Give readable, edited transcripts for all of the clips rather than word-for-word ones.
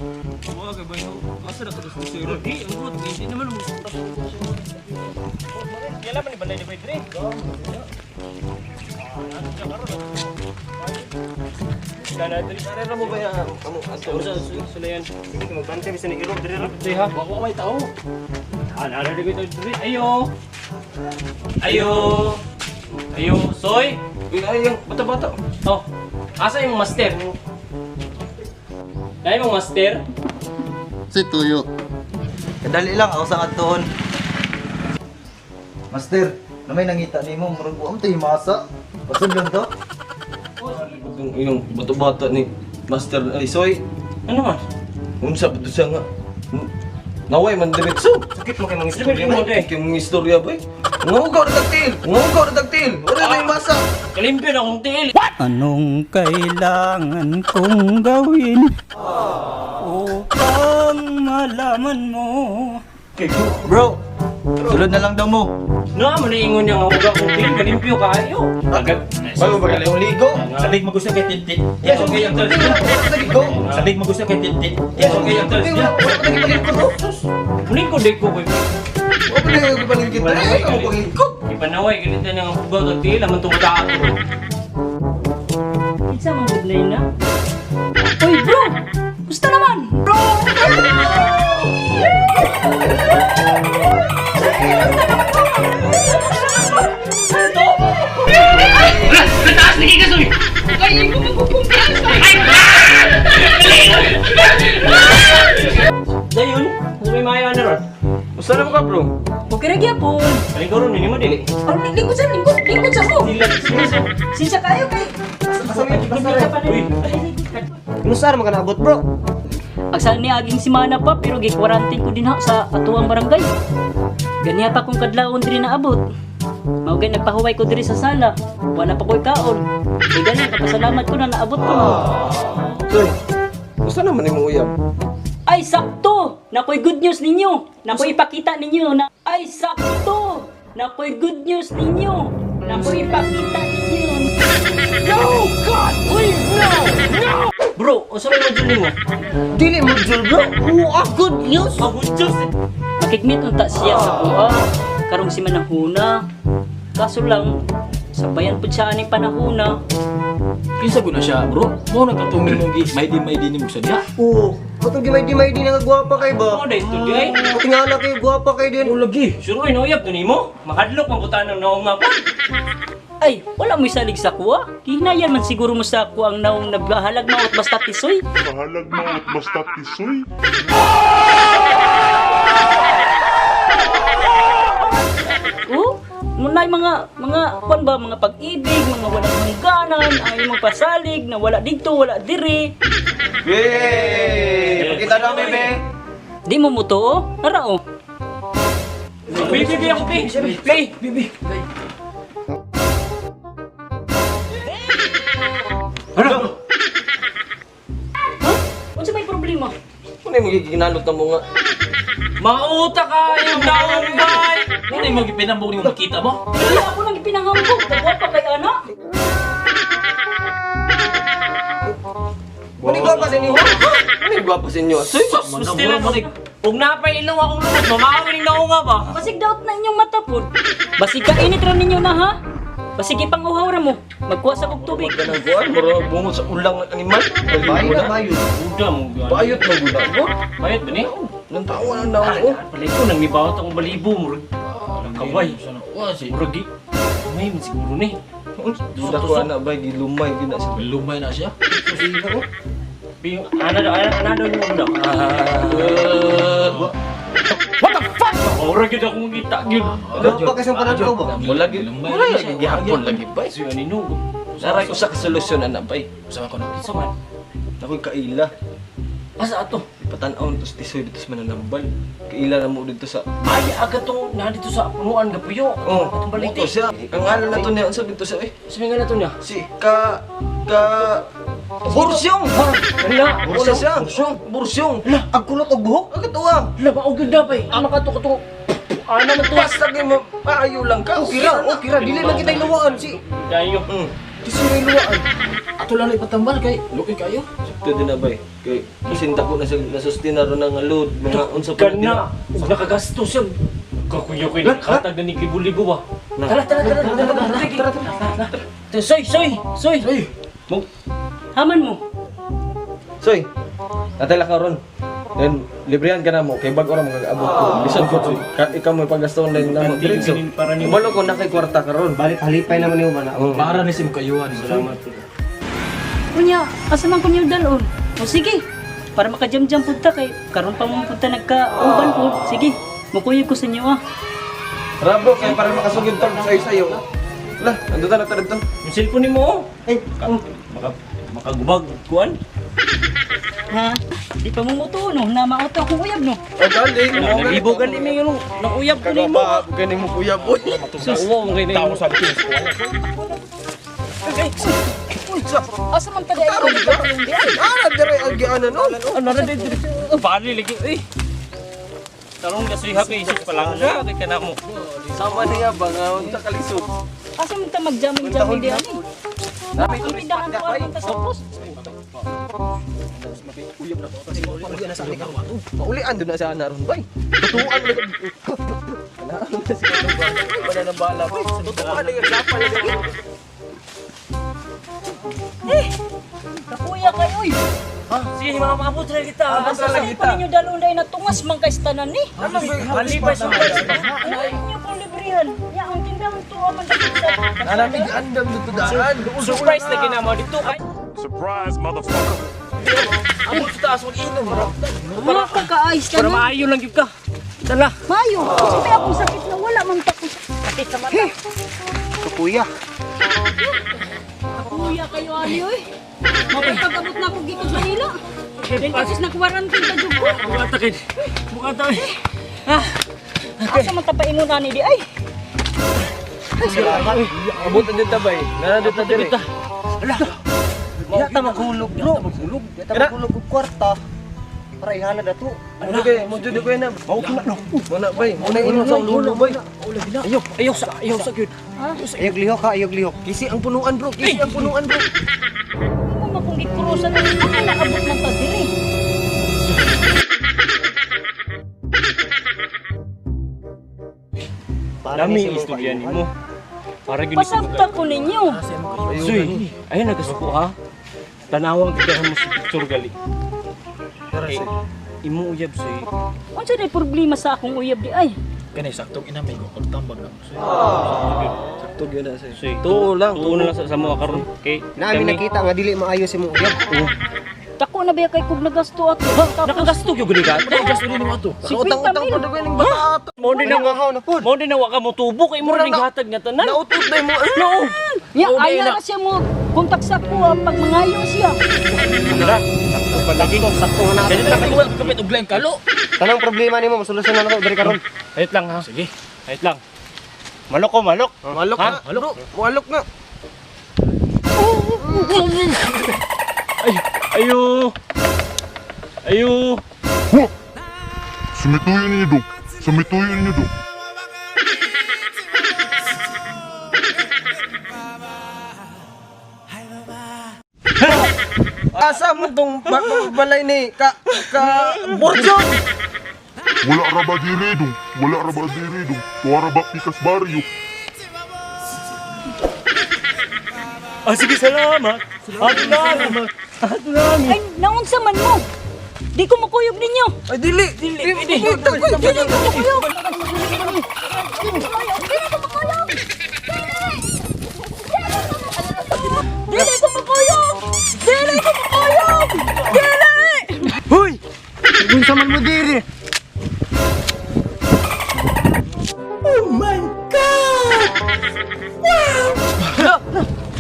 Wa kay bayo. Asa na ka sa siro? Di, ang good. Hindi naman mo. Kailan man ni balay ni Pedre? Kana diri Karera mo ba yan? Amo, ato. sa sulayan. Sige, magbantay bisan ni Iro diri ra. Diri ha, wa may tao. Ana ana diri diri. Ayo. Ayo. Ayo, soy. Uy, ay, yung bata-bata. Oh. Asa imong master? Dai mong master? Si Tuyo. Kadali lang ako sa katuon. Master, na may nangita nimo murag wa mo tayo masa. Pasod lang to. Yung yung bata-bata ni Master ay Soy. Ano man? Unsa ba to siya nga? Naway man diretso. Sakit mo kay mga istorya mo de. Kay mga istorya ba? Ngugaw na tagtil. Ngugaw na tagtil. Wala na yung masa. Kalimpyo na akong tiil. Anong kailangan kong gawin upang malaman mo? Bro, sulod na lang daw mo. No, mo na ingon niya nga hugaw akong tiil, kalimpyo kaayo. Agad. Bago ba kayo ligo? Sabik mo gusto kay Tintin. Yes, okay, ang tol. Ligo. Sabik mo gusto kay Tintin. Yes, okay, ang tol. Hindi, wala wala pa nagipalingkod. Oh. Muling ko dek ko kay Wala pa nagipalingkod. Ay, ako palingkod. Ipanaway ganito niya nga hugaw tag tiil aman tong tato. Kinsa man gud na? Uy, bro! Gusto naman! Bro! Dayon, sa may maayo na ron. Usa na mo ka, bro? Okay ra gyapon. Kaling ron ni mo dili. Aron lingkod sa lingkod, lingkod sa mo. Sinsa kayo kay Uy, Kumusta ra man ka naabot, bro? Ag ni aging simana pa pero gi-quarantine ko din ha sa atuang barangay. Ganiya pa kong kadlawon diri naabot. Mao gay nagpahuway ko diri sa sala. Wala pa ko'y kaon. Kay gani kapasalamat ko na naabot ko mo. Soy, usa naman imong uyab? Ay sakto! Nakoy good news ninyo. Nakoy ipakita ninyo na ay sakto! Nakoy good news ninyo. Nakoy ipakita ninyo. No God, please no. No. Bro, usa may module nimo? Dili mo jul, bro. Oh, good news. Oh, good news. Makigmit unta siya sa kuha. Karong si manahuna. Kaso lang, sabayan pud siya aning panahuna. Kinsa ko na siya, bro? Mo na katong imong gi may di may di nimo sa diha. Oo. Katong gimay-dimay din nga gwapa kay ba? Mo dai studio ay. Tingala kay gwapa kay din. O lagi. Sure ay nauyab to nimo. Makadlok man butan ng naong nga po. Ay, wala mo'y salig sa kuha. Hinayan man siguro mo sa kuha ang naong naghahalag maot basta tisoy. Bahalag maot basta tisoy. Oh, munay mga kwan ba mga pag-ibig, mga walang hangganan, ang imong pasalig na wala didto, wala diri. Yay! Pakita na bebe. Di mo mutuo? Ara oh. Bi, bi, bi, ako, bi. Bi, bi, bi. Ano? Huh? Unsa may problema? Ano yung magiginalot na mo nga? Mauta kayo, naong bay. Mo na imong gipinambog nimo makita mo. Wala ako nang ipinangambog, nagwa pa kay ana. Ano yung gwapa sa inyo? Ano yung gwapa sa inyo? Soy, Gusto lang Ug napay ilong akong lumot, mamawin ning naong nga ba? Basig daot na inyong mata pod. Basig kainit ra ninyo na ha. Basig ipanguhaw ra mo. Magkuha sa kog tubig. Ganang kuwan, mura bungod sa ulang ng animal. Bayo na bayo. Buda mo. Bayot na gud ako. Bayot ba ni? Nang tawa na naong oh. Palay ko nang mibawat akong balibo murag. Kaway. Wa si. Murag gi. May man siguro ni. Duda ko ana bay gilumay gid na siya. Lumay na siya. Bi, ana daw, ana ana daw yung buda. What the fuck? Murag gyud akong ngita gyud. Gwapa kay sa pananaw ba? Wala gid. Wala lagi gihapon lagi bay. Si anino. Naray usa ka solusyon ana bay. Usa ko na. Kinsa man? Ako'y kaila. Asa ato? Ipatan-aw to sa tisoy dito sa mananambal. Kaila na mo dito sa Ay, agad tong na dito sa punuan gapuyo. Oh, Atong baliti. moto siya. Ang ngalan na to niya, unsa dito siya eh? Sabi nga na to niya. Si ka ka Bursyong. Hala, Wala siya. Bursyong. Bursyong. Ang kulot og buhok. Ang katuwa. Hala, mao gyud na bay. Ang makato kato. Ana man to. Basta kay mo maayo lang ka. Okay ra, okay ra. Dili man kitay lawaan si. Dayo. Mm. Tisoy luwaan. Ato lang na ipatambal kay luoy kayo. Sakto din na bay. Kay kasinta ko na sa nasustain na ron nga load mga unsa pa Kana, ug nakagastos siya. Kakuya ko nakatag na ni libo-libo ba. Tara tara tara tara tara tara. Soy, soy, soy. Mo Haman mo. Soy. Natay ka ron. Then librehan ka na mo kay bag-o ra magabot ko. Bisan ko soy. Ka ikaw mo paggaston din na mo diretso. Para nimo. Balo ko na kay kwarta karon. Balik halipay naman nimo ba na. Oh. Para ni si kayuhan. Salamat. Unya, asa man ko niyo dalon? O sige, para makajam-jam pud ta kay karon pa mo pud ta nagka-uban pud. Sige, mukuyog ko sa inyo ah. Tara bro, kay para makasugid tag sayo sayo. Lah, ando ta na ta dito. Yung cellphone nimo oh. Ay, oh. Maka makagubag kuan. Ha? Di pa mo mutuo no, na mauto akong uyab no. Oh, gali. Nalibo gali may yung nang uyab ko nimo. Kagaba, gani mo kuya boy. Sus, wow kay Tao sa akin. Uy, sa. Asa man ta dai di ay? Ah, dire ang gianan no. Ano na dito? Bali lagi eh. Tarong ka suy happy sus palangga kay kana mo. Sama niya ba nga unsa kalisod. Asa man ta magjamming-jamming di ani? Ang tindahan ko aron ta sa post. Maulian doon na sa ana ron bay. Tutuan na. Ana na si Wala nang bala bay. Tutuan na yung sapa lagi. Eh, kakuya kay oy. Sige, mga maabot na kita. Asa sa ko ninyo dalon dai na tungas man kay tanan ni. Halipay sa Ano inyo kong librihan? Ya ang tindahan tuwa man ta sa. Nalamig andam dito daan. Surprise lagi na mo dito kay. Surprise, motherfucker. Amot sa taas wag inom. Wala ka kaayos Para tanan. maayo lang gyud ka. Dala. Mayo, kasi may akong sakit na wala man ta ko. Sakit sa mata. Kuya. Kuya kayo ali oy. Mapagpag-abot na ako gikan Manila. Then kasi na quarantine ta jud ko. Buka ta kay. Buka ta. Asa man ta paingon ani di ay? Abot na dito bay. Nana dito dire. Di ta maghulog bro. Di ta maghulog og kwarta. Para ihana na to. Mo kay mo jud ko na. Mao na no. Muna bay. Muna inom sa ulo bay. Ayo, ayo sa ayo sa gyud. Ayog lihok ha, ayog lihok. Kisi ang punuan bro. Kisi ang punuan bro. Mo makong gikrusan ang ana naabot man ta diri. Para Dami ni si mo istorya kayuhan. nimo. Para gyud ni Pasabta ko ninyo. Suy, ayun nagasuko ha. Tanawang kita mo sa picture gali. Tara Kay, imo uyab suy. Unsa day problema sa akong uyab di ay? Kanay saktong ina may gukod tambag na mo. Sakto gyud na sa'yo. Suy. Tuo lang, Tuo na lang sa mga karon. Kay Namin nakita nga dili maayo si mong uyab. Dako na ba kay kog nagasto ato? Tapos Nakagasto gyud gani ka. Nagasto rin mo ato. Utang-utang 50 ko mil. na ganing bata ato. Mo din na Nangahaw na pod. mo din na wa ka mo tubo kay mo rin hatag nga tanan. Nautot na mo. No. Nya Oh, di ayaw na. na siya mo kontak sa ko ah, pag mangayo siya. Palagi Sakto nga na. Kaya ta kay kapit og lain kalo. Tanang problema nimo masolusyonan na to diri karon. Wait lang ha. Sige. Wait lang. Malok ko, malok. Malok Ha? na. Bro, malok na. Ay, ayo. Ayo. Wah! Sumituyo ninyo do. Sumituyo ninyo do. Asa mo tong balay ni ka ka Borjon? Wala ra ba diri dong? Wala ra ba diri dong? Tuwa ra ba pikas baryo? Ah, sige, salamat. Ato namin. Ato namin. Ay naunsa man mo? Di ko makuyog ninyo. Ay dili. Dili. Dili. Dili ko makuyog. Dili ko makuyog. Dili ko makuyog. Dili ko makuyog. Dili. Hoy! Unsa man mo diri?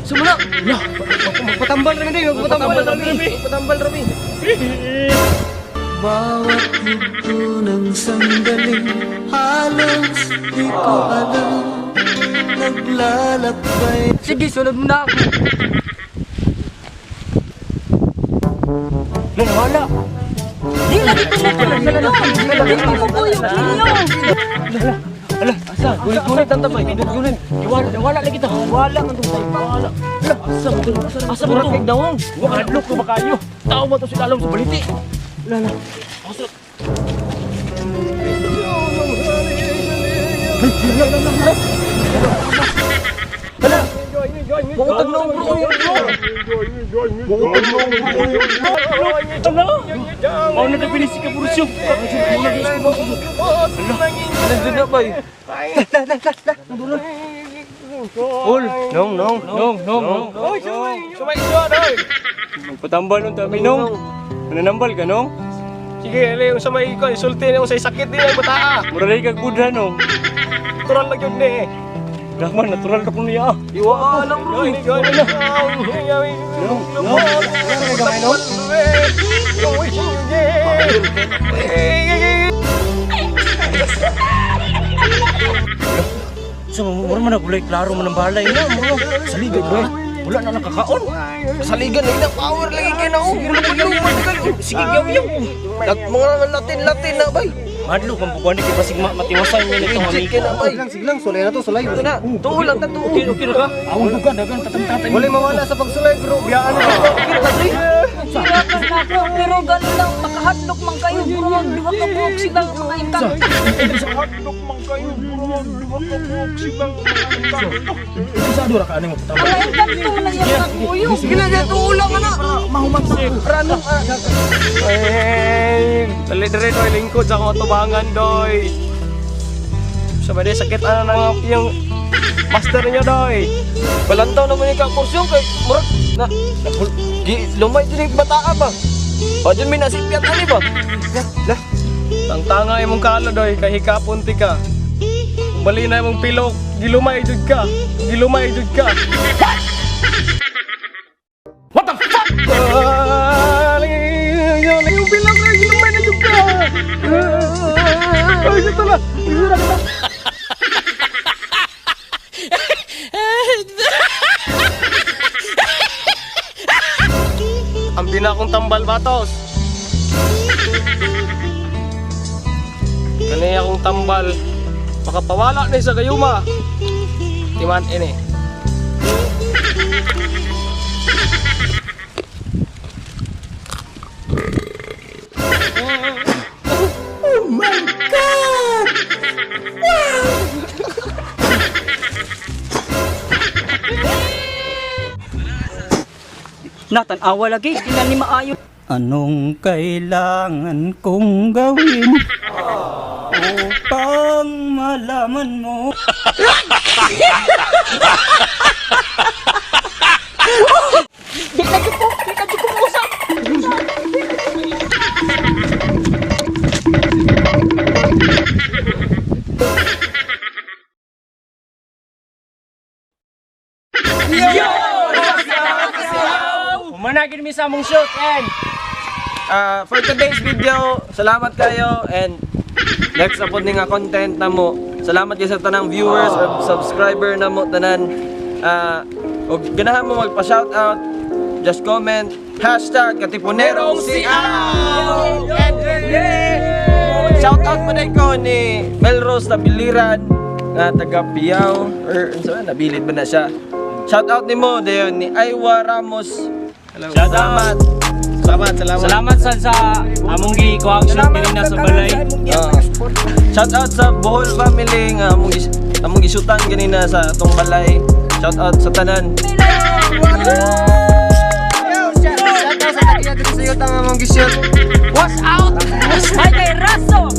Sumula. Magpatambal ra mi, magpatambal ra mi. Patambal rami. Bawat yugto ng sandali, halos di ko alam. Naglalakbay. Sige, sunod mo na ako. Wala. Di lagi ko makuyog ninyo. Dili ko makuyog ninyo. Ala, asa? Gulit-gulit ang tabay. Gulit-gulit. Wala, wala lagi ta. Wala man tong taypa. Wala. Asa mo to? Asa mo Murag to? kay dawong. Wa ko ba kayo? Tao ba to sila alam sa baliti? Wala na. Asa? Buutag na bro. Buotag na bro. Ala! Mao na nabilis si Kabursyo. Nandun na bay. Ul, nong nong. Nong, nong, nong. Oy, sumay, sumay iswa doy. Magpatambal nung tami nong. Mananambal ka nong? Sige, ali yung sumay ko, insulti yung sa sakit din ang bataa. Mura kag budha nong. Natural lang yun ni. Rahman, natural ka po niya. Iwa lang bro. So, mura man na gulay, klaro man ang balay na. Mura, saligay bro. Wala na nakakaon. Saligan lagi na power lagi kay na. oh. Sige, yaw, yaw. Lat mga Latin Latin na bay. Madlo, kang bukuan ni basig matiwasan niya nitong Legit amigo. kay na bay. Sige lang, sige lang, sulay na to, sulay. Ito na, tuo lang ta tuo. Okay, okay na ka? Awang dugan, dagan, tatang-tatay. Wala mawala sa pagsulay bro, biyaan na to. Sirakan na ako pero gano'n lang makahadlok man kayo bro. Duha ka buok sila mga engkanto. Isado ra ka ani mo patambal. Mga engkanto man ang iyang kaguyo. Sige na, dyan, tuo lang ana. Rano. Eh, dali dire doy lingkod sa akong tubangan doy. Sa ba sakit ana nang yung master niyo doy. Balantaw naman yung kaporsyon kay murag na gi lumay din yung bataa ba. O dyan may nasipyat ani ba? Tangtanga imong kalo doy kay hikapon ti ka. Bali na imong pilok, gilumay jud ka. Gilumay jud ka. What the fuck? Yung pilok na gilumay na jud ka. Ay, ito na. Ito na. Ang binakong tambal batos. Kani akong tambal. Makapawala na sa gayuma. Timan ini. Natanawa lagi, di na ni maayo. Anong kailangan kong gawin upang malaman mo? Di na jud ko, di na jud ko mausap. Humanagin mi sa among shoot and For today's video, salamat kayo and next upload ni nga content na mo. Salamat kayo sa tanang viewers or subscriber na mo tanan. Og ganahan mo magpa shoutout, just comment #Katipunerong siaw. Shoutout mo na ko ni Melrose Tabiliran nga taga Piao or unsa ba nabilid ba na siya. Shoutout nimo dayon ni Aywa Ramos. Shout out. Salamat. Salamat, salamat. Salamat sad sa among gikuang shoot kanina sa balay. Shout out sa Bohol family nga among gisutan ganina sa atong balay. Shout out sa tanan. Shout out sa tagiya diri sa yuta nga mong gisyon. Wash out! Ay kay Raso!